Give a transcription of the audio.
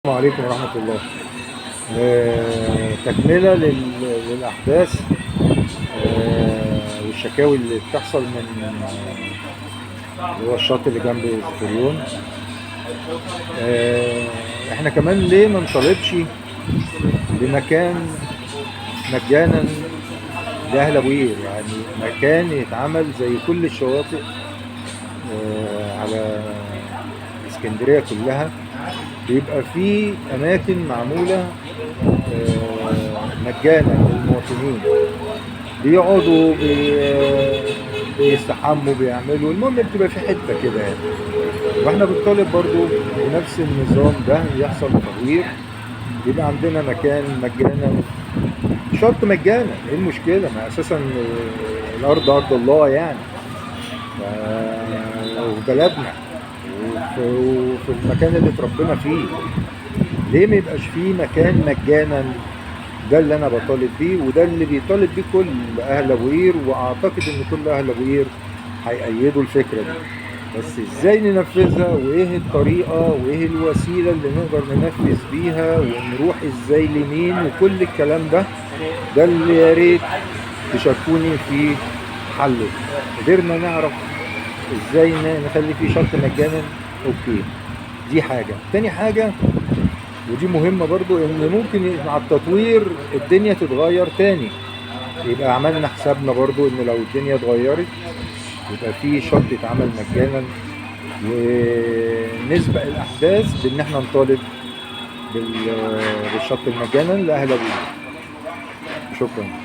عليكم ورحمة الله. تكملة للأحداث والشكاوي اللي بتحصل من اللي هو الشط اللي جنب سكوريون. احنا كمان ليه ما نطالبش بمكان مجانا لأهل أبو قير؟ يعني مكان يتعمل زي كل الشواطئ على اسكندرية كلها، بيبقى في أماكن معمولة مجانا للمواطنين، بيقعدوا بيستحموا بيعملوا، المهم بتبقى في حتة كده يعني. واحنا بنطالب برضو بنفس النظام ده يحصل تغيير، يبقى عندنا مكان مجانا، شرط مجانا، ايه المشكلة؟ ما اساسا الارض ارض الله يعني، وفي بلدنا وفي المكان اللي اتربينا فيه، ليه ما يبقاش فيه مكان مجانا؟ ده اللي انا بطالب بيه، وده اللي بيطالب بيه كل اهل ابو قير، واعتقد ان كل اهل ابو قير هيأيدوا الفكرة دي. بس ازاي ننفذها، وايه الطريقة، وايه الوسيلة اللي نقدر ننفذ بيها، ونروح ازاي لمين، وكل الكلام ده، ده اللي يا ريت تشاركوني في حله. قدرنا نعرف ازاي نخلي فيه شط مجانا، okay، دي حاجة. تاني حاجة ودي مهمة برضو، ان ممكن مع التطوير الدنيا تتغير تاني، يبقى عملنا حسابنا برضو ان لو الدنيا اتغيرت يبقى في شط يتعمل مجانا، ونسبق الاحداث بان احنا نطالب بالشط المجانا لاهل ابو قير. شكرا.